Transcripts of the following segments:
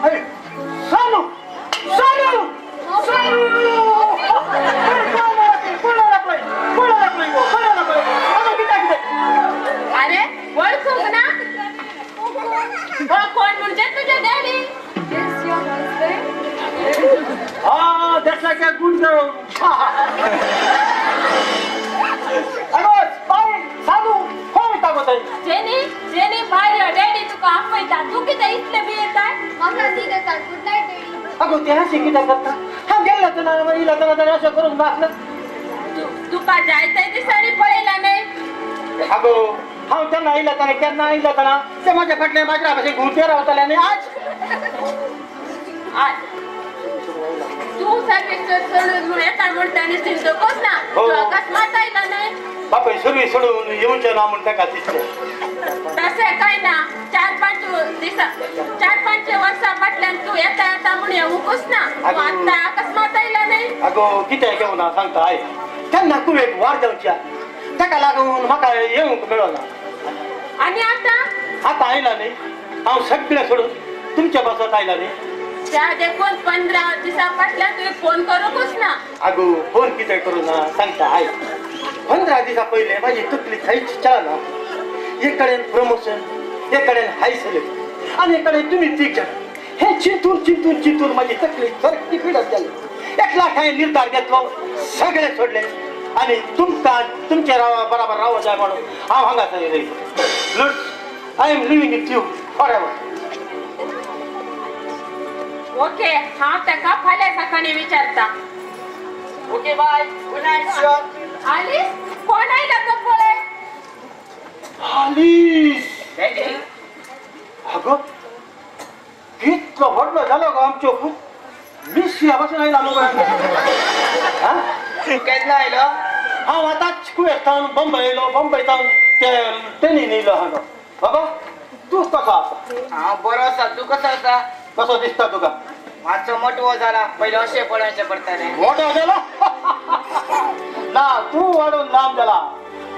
सानू सानू सानू अरे वळखूंक ना कोण म्हणजे तुझे daddy. Yes, your husband. Ah, that's like a good girl. अगो बाय सानू कोण वयता गो थंय? जेनी जेनी भायर यो, डॅडी तुका आपयता. तूं कितें इतले भियेताय? म्हाका न्हीद येता. Good night daddy. अगो ते अशें कित्याक करता? हांव गेल्लें तेन्ना येयला तेन्ना ताणें अशें करूंक नासलें. तुका जायते दिसांनी पळयला न्हय. अगो हांव तेन्ना येयला तेन्ना केन्ना येयला तेन्ना ते म्हाज्या फाटल्यान माजरा भशेन घुंवते रावताले आनी आज तूं सर्वीस सोडून म्हूण येता म्हूण ताणें चिंतूकच ना. हो. तूं अकस्मात आयला न्हय. बापय सर्वीस सोडून येवचें ना म्हूण ताका दिसलें. तशें काय ना, 4-5 दिसा 4-5 वर्सां फाटल्यान तूं येता येता म्हूण येवंकूच ना. तूं आतां अकस्मात आयला न्हय. अगो कितें घेवना सांगता आयक, तेन्ना कुवेक वार जावची ताका लागून म्हाका येवंक मेळना. आनी आतां आतां आयला न्ही हांव सगळें सोडून तुमच्या पासत आयला न्ही. त्या देखून 15 दिसां फाटल्यान तुवें फोन करूंकूच ना. अगो फोन कितें करूं ना सांगता आयक, 15 दिसां पयलें म्हाजी तकली थंयच चलना. एक कडेन प्रमोशन, एक कडेन हाय सॅलरी आनी एक कडेन तुमी तीग जाण. हे चिंतून चिंतून चिंतून म्हाजी तकली सारकी पिडत जाली. एकला हांवें निर्धार घेतलो, सगळें सोडलें आनी तुमकां तुमच्या बराबर रावो जाय म्हणून हांव हांगासर येयलो. Lutz, I am living with you for ever. Okay, हांव ताका फाल्यां सकाळीं विचारता. Okay bye, good night sure. Alice, कोण आयला तो पळय. आलीस, डॅडी अगो कितलो व्हडलो जालो गो आमच्यो पूत. मिसया पासून आयला मगो. हा तूं केन्ना आयलो? हांव आतांच कुवेत थावन बंबय येयलो. बंबय थावन ते ट्रेनीन येयलो हांगा. बाबा तूं कसो आसा? हांव बरो आसा. तूं कसो आसा? कसो दिसता तुका? मातसो मोटवो जाला. पयलें अशें पळोवचें पडटालें. मोटो जाला ना, तूं वाडून लांब जाला.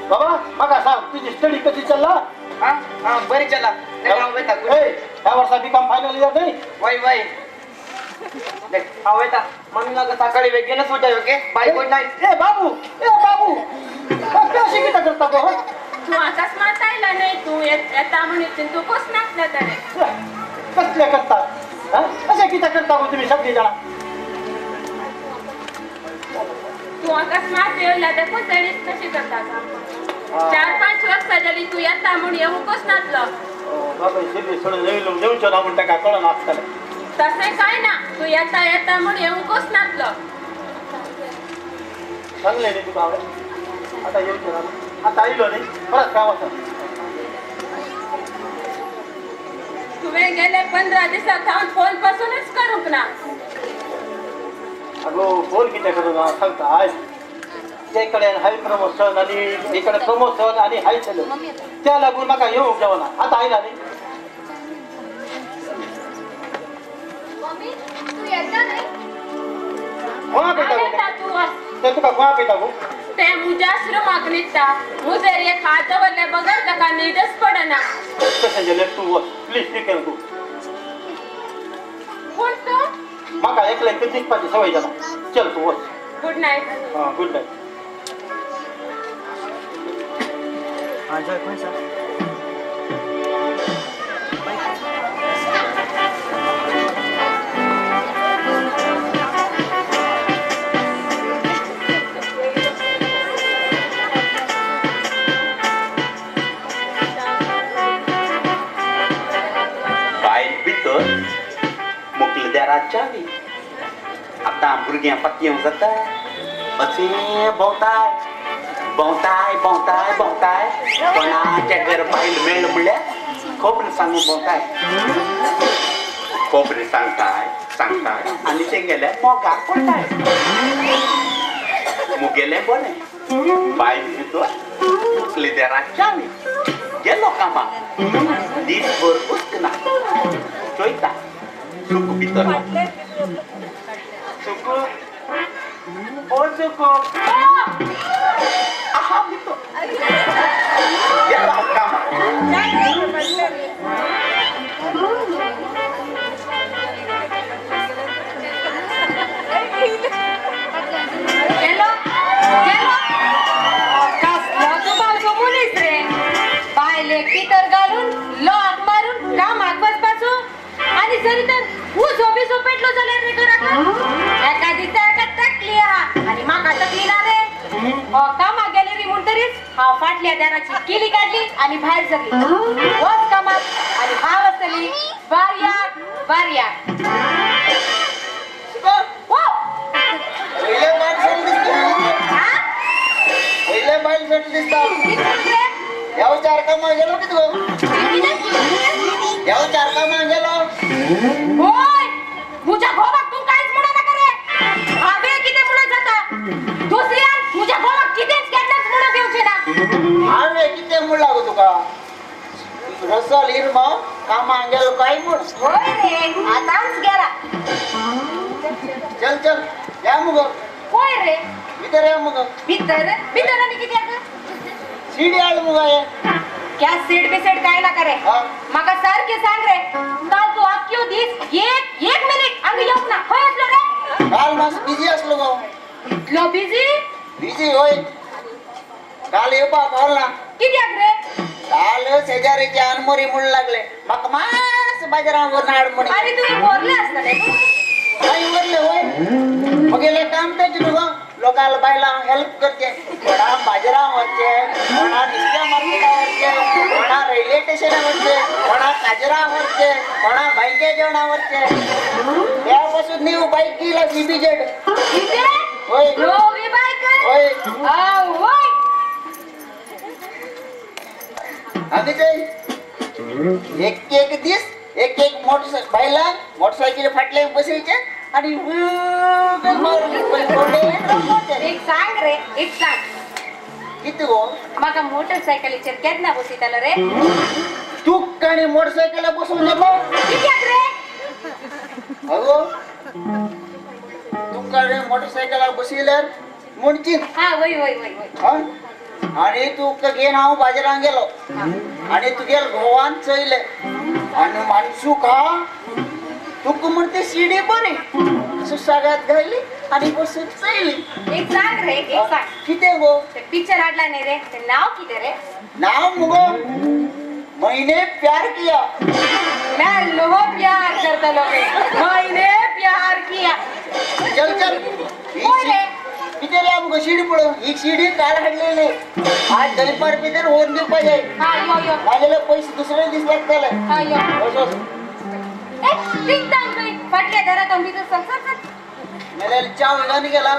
बाबा म्हाका सांग, तुजी स्टडी कशी चल्ला? हा हा बरी चला. हांव वयता. ह्या वर्सा बीकॉम फायनल इयर न्ही? वय वय हांव वयता. मम्मी म्हाका सकाळी बेगीनच उठय. Okay bye, good night. ए बाबू, ए बाबू, अशें कितें करता गो? तूं अकस्मात आयला न्हय. तूं येता म्हूण चिंतूकूच नासलें ताणें. कसलें करतात अशें कितें करता गो तुमी सगळीं जाणां? तूं अकस्मात येयला देखून ताणें तशें करता. 4-5 वर्सां जालीं तूं येता म्हूण येवंकूच नासलो. बाबा सर्वीस सोडून येयलो येवचो ना म्हूण ताका कळना आसतलें. तशें काय ना, तूं येता येता म्हूण येवंकूच नासलो. सांगलें न्ही तुका हांवें, आतां येवचें ना. आतां आयलो न्ही, परत खंय वचना. तुवें गेले 15 दिसां थावन फोन पासूनच करूंक ना. अगो फोन कितें करूं ना सांगता आयक, ते कडेन हाय प्रमोशन आनी इकडे प्रमोशन आनी हाय सॅलरी, त्या लागून म्हाका येवंक जावना. आतां आयला न्ही. मम्मी तूं येता न्हय? कोणा पळयता येता गो तूं वच. ते तुका कोणा पळयता गो? ते म्हज्याच रुमाक न्हिदता. मुजेर एक हात दवरले बगर ताका न्हीदच पडना. तशें जाल्यार तूं वच प्लीज, you can go. पूण तूं म्हाका एकल्याक दिसपाची सवय जाला. चल तूं वच. Good night. हां, गुड नायट. हां जॉय खंय आसा? बायल भितर मुकल्या दारात चावी. आतां भुरग्यां पातयेवंक जाता अशें भोंवताय भोंवताय भोंवताय भोंवताय. कोणाच्या घर बायल मेळ म्हणल्यार खबर सांगून भोंवताय. खबर सांगताय सांगताय आनी तेंगेले मोगाक पडटाय. मुगेलें बरें, बायल भितर मुकल्या दारात चावी. गेलो कामाक, दीसभर उस्कना. चोयता सुक भितर. सुकू ओ सुकू आहा भितर गेलो कामाक. फाटल्या दाराची किली काढली आणि बाहेर सरली. वच कामात आणि हा वसली बार्याक बार्याक. चार कामा गेलो की तू याव चार कामा गेलो. होय मुझ्या घोवाक तू काहीच म्हणा नका रे. हावे किती म्हणत जाता दुसऱ्या मुझ्या घोवाक कितीच केन्नाच म्हणून घेवचे ना. हावे किती म्हण लागो तुका रसल हिरमा कामा गेलो काय म्हण. होय रे आताच गेला. चल चल या मग. होय रे भीतर या मग. भीतर भीतर आणि किती आहे सीडी आल मग आहे. क्या सीड बिसेड काय ना करे माका सारखे सांग रे. काल तू अख्यो दीस एक एक मिनिट अंग येऊक ना खंय असलो रे. काल मास बिझी असलो गो. इतलो बिझी? बिझी होय. काल येवपाक पावल ना. कित्याक रे? काल शेजारीचे अनमोरी म्हणू लागले माका मास बाजारावर हाड म्हण. अरे तुम्ही बोरले असतले. काय वरले होय मगेले काम तेच न्हू गो. लोकांना बायला हेल्प करचे कोणा बाजारा वरचे कोणा नुसत्या मार्केटा वरचे कोणा रेल्वे स्टेशना वरचे कोणा काजरा वरचे कोणा बाईके जेवणा वरचे. त्यापासून न्यू बाईक गेला सीबीजेड. होय होय आम्ही एक एक दीस एक एक मोटरसायकल बायला मोटरसायकल फाटले बसायचे आणि एक सांग रे एक सांग. किती गो माका मोटरसायकलीचेर केन्ना बसयतालो रे तू? काणी मोटरसायकल बसून नको कित्याक रे? अगो तू काणी मोटरसायकला बसयल्यार म्हणची. हा वय वय वय वय. आणि तू घेन हांव बाजारान गेलो आणि तुगेल घोवान चोयले आणि माणसू का तुका म्हणते शिडी बरी सुसागात घायली आणि बसून चोयली. एक सांग रे एक सांग. कितें गो? ते पिक्चर हाडला नाही रे ते नाव कितें रे? नाव मुगो मैंने प्यार किया. मैं लोहो प्यार करता लोगे मैंने प्यार किया. चल चल किती रे आमकां शिडी पळोवन ही शिडी काल हाडलेली आज दनपार भितर व्हरून दिवपा जाय. नाजाल्यार पयशे दुसरे दीस लागतले. फाटल्या दारात भितर चल चल चल. मेल्यार च्या वेगान गेला.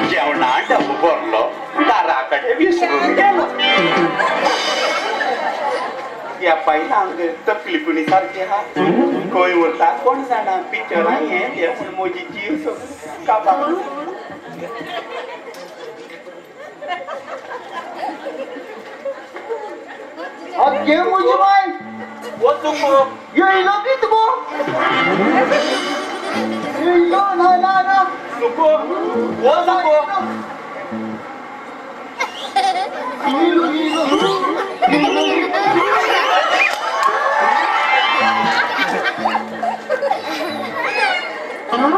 जेवणा डबो भरलो दाराकडे विसरून गेलो. या बायलांक तकली पुणी सारकी हा खंय उरता कोण जाणा. पिक्चरां हें तें म्हूण म्हजी जीव सगळो काबार. अगे म्हजी बाय वचूंक येयलो की तुगो येयलो. ना ना ना सुको वो सुको येयलो येयलो.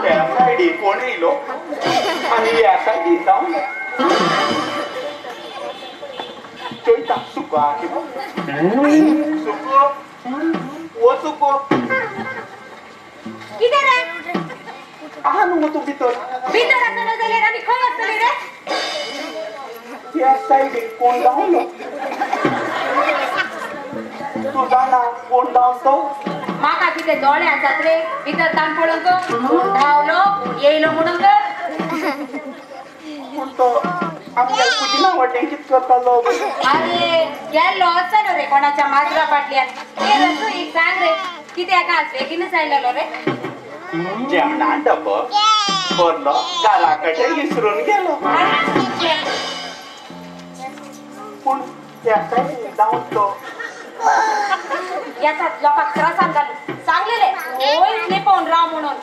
त्या सायडी कोण येयलो आनी ह्या सायडी जावन चोयता सुको आहा की सुको वो सुको कितें रे? आहा न्हू तूं भितर भितर आसलो जाल्यार आनी खंय आसतली रे? त्या सायडीन कोण धांवलो तूं जाणा कोण धांवतो? माका कितें दोळे आसात रे भितर ताण पळोवंक कोण धांवलो कोण येयलो म्हणूंक. पूण तो आमच्या कुजिना वाटेन कितें करतालो? अरे गेल्लो आसतलो रे कोणाच्या माजरा फाटल्यान. ए रसू एक सांग रे कित्याक आज बेगीनच आयलेलो रे? जेवणा डबो भरलो घरा कडेन विसरून गेलो. पूण त्या सायडीन धांवतो येतात लोकांक त्रासान घालून सांगलेले वयर लिपोवन राव म्हणून.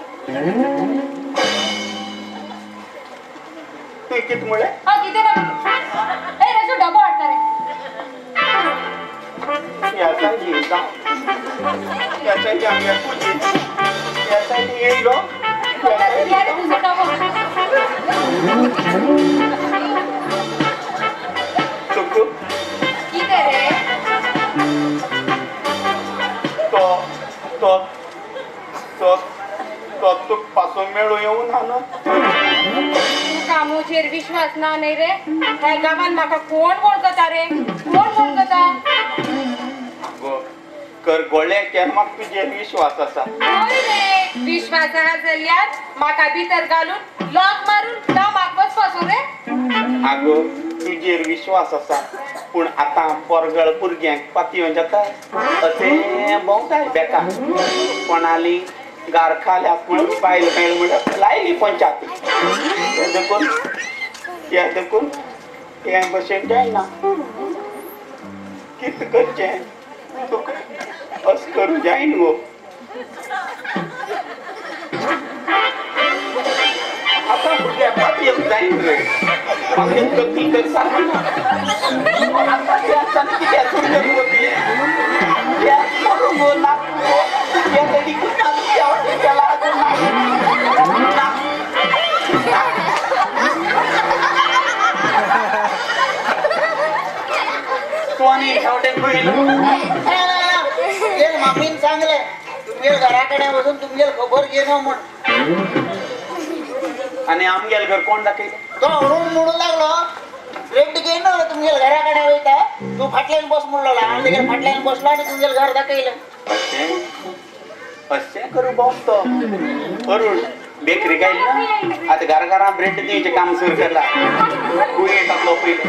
तुवें कितें म्हळें? हा कितें ना ए रसू डबो हाडटा रे. ह्या सायडीन धांव ह्या सायडीन आमगे कुजीन ह्या सायडीन येयलो. तुजो डबो सुकू कितें रे? तो तो तो तो तुका पासून मेळूं येवना न्हू. तुका तुका मुझेर विश्वास ना नाही रे. ह्या गावान म्हाका कोण वळखता रे, कोण वळखता? कर गोळ्याच्यान म्हाका तुजेर विश्वास आसा. हय रे, विश्वास आहा जाल्यार म्हाका भितर घालून लॉक मारून कामाक वचपाचो रे. आगो तुजेर विश्वास आसा, पूण आतां पोरगळ भुरग्यांक पातयेवन जाता अशें भोंवताय बेका. कोणाली गार खाल्यास म्हणून बायल मेळ म्हणून लायली पंचायत. देखून हे देखून हे भशेन जायना. कितें करचें तुका अशें करूं जायना गो. आतां भुरग्याक पातयेवंक जायना रे. म्हाका तकली तर सारकी ना. आतां तें आसतना कित्याक करूं गो तुवें? तें करूं गो ना गो. तें तरी ना त्या वाटेन गेला ना. तूं आनी ह्या वाटेन खंय येयलो? तुमगेल मामीन सांगले तुमगेल घराकडे वचून तुमगेल खबर घेयना म्हूण. आनी आमगेल घर कोण दाखयलें? तो अरुण म्हणू लागलो ब्रेड घेयना तुमगेल घराकडे वयता, तूं फाटल्यान बस म्हणलो. हांव तेगेल फाटल्यान बसलो आनी तुमगेल घर दाखयलें. अशें अशें करूं भोंवतो अरुण. बेकरी काय ना आतां घरा घरा ब्रेड दिवचें काम सुरू केलां. कुयें टाकलो पयलें.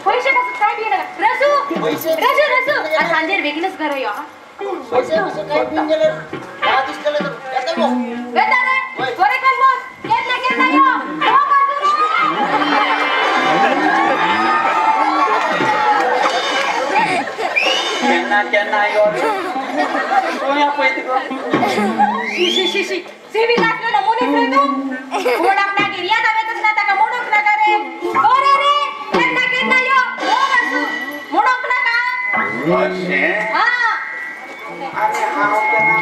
पैसे पासून काय बी नाका. रसू रसू रसू सांजेर बेगीनच घरा यो. पैसे बिशे काय बिन गेले दहा दिसतले तर येता गो. येता रे, बरें कर बस. केन्ना केन्ना यो. केन्ना केन्ना यो रे. तूं पळय गो. शी शी शी शी सिवील आसलेलो मनीस रे तूं. कोणाक मागीर याद येतच ना ताका म्हणूंक नाका रे. बरें रे, केन्ना केन्ना यो. हो म्हणूंक नाका. अशें हां. आनी हांव केन्ना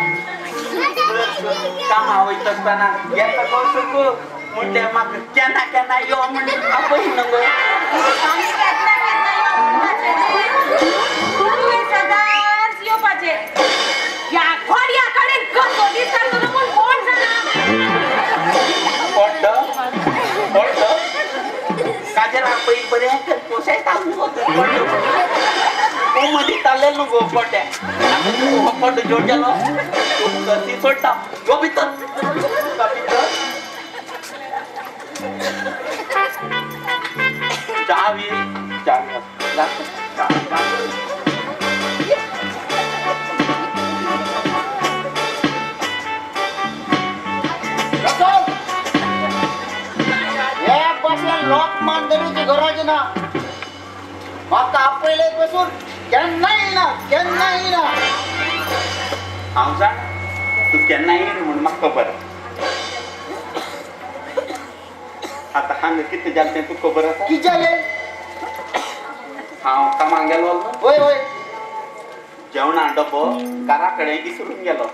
कामा वयता आसतना येता गो सुकू म्हटल्यार म्हाका केन्ना केन्ना यो म्हण आपय न्हू गो. आमी केन्ना केन्ना यो म्हणपाचें न्ही, तुवें सदांच येवपाचें. ह्या घोड्या कडेन कसो दीस काडटलो म्हूण कोण जाणा. पडलो पडलो काजरा पयलीं बरें पोशेता मुगो. तूं मदीं ताल्लें न्हू गो पड्ड्या. हो पड्डो जोड जालो तूं कशी सोडटा गो भितर भितर. चावी चावी लॉक मान धरूची गरज ना. म्हाका आपयले बसून केन्ना येयना केन्ना येयना. हांव जाण तूं केन्ना येयन म्हूण म्हाका खबर. आतां हांगा कितें जालें तें तुका खबर आसा? कितें जालें? हांव कामाक गेलो. हय हय. जेवणा डबो घरा कडेन विसरून गेलो.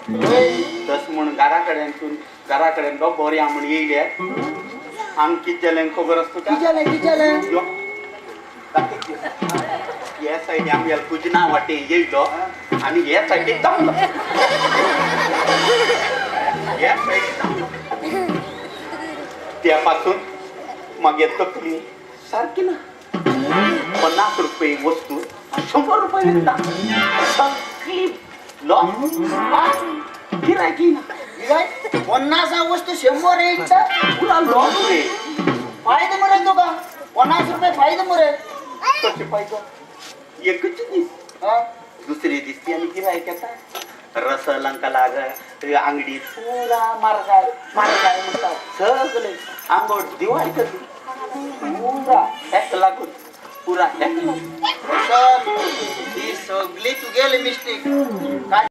तस म्हूण घरा कडेनसून घरा कडेन डबो या म्हूण येयले. हांगा कितें जालें खबर आसा तुका? कितें जालें? कितें जालें? यो हे सायडीन आमगेल कुजना वाटे येयलो आनी हे सायडीन दामलो. हे सायडीन दामलो. त्या पासून मागीर तकली सारकी ना. 50 रुपये वस्तू 100 रुपये विकता. सगळी लॉस. गिरायकी ना. 50 वस्तू 100 विकता पुरा लॉस रे. फायदो मरे तुका 50 रुपये फायदो मरे. कशें फायदो? एकच दीस दुसरे दीस ती आनी गिरायक येता. रसलंका लाग आंगडी पुरा मारगाय मारगाय म्हणटा सगळे आंगोट दिवाळी करती पुरा हेक लागून पुरा हेक लागून. ही सगळी तुगेली मिस्टेक.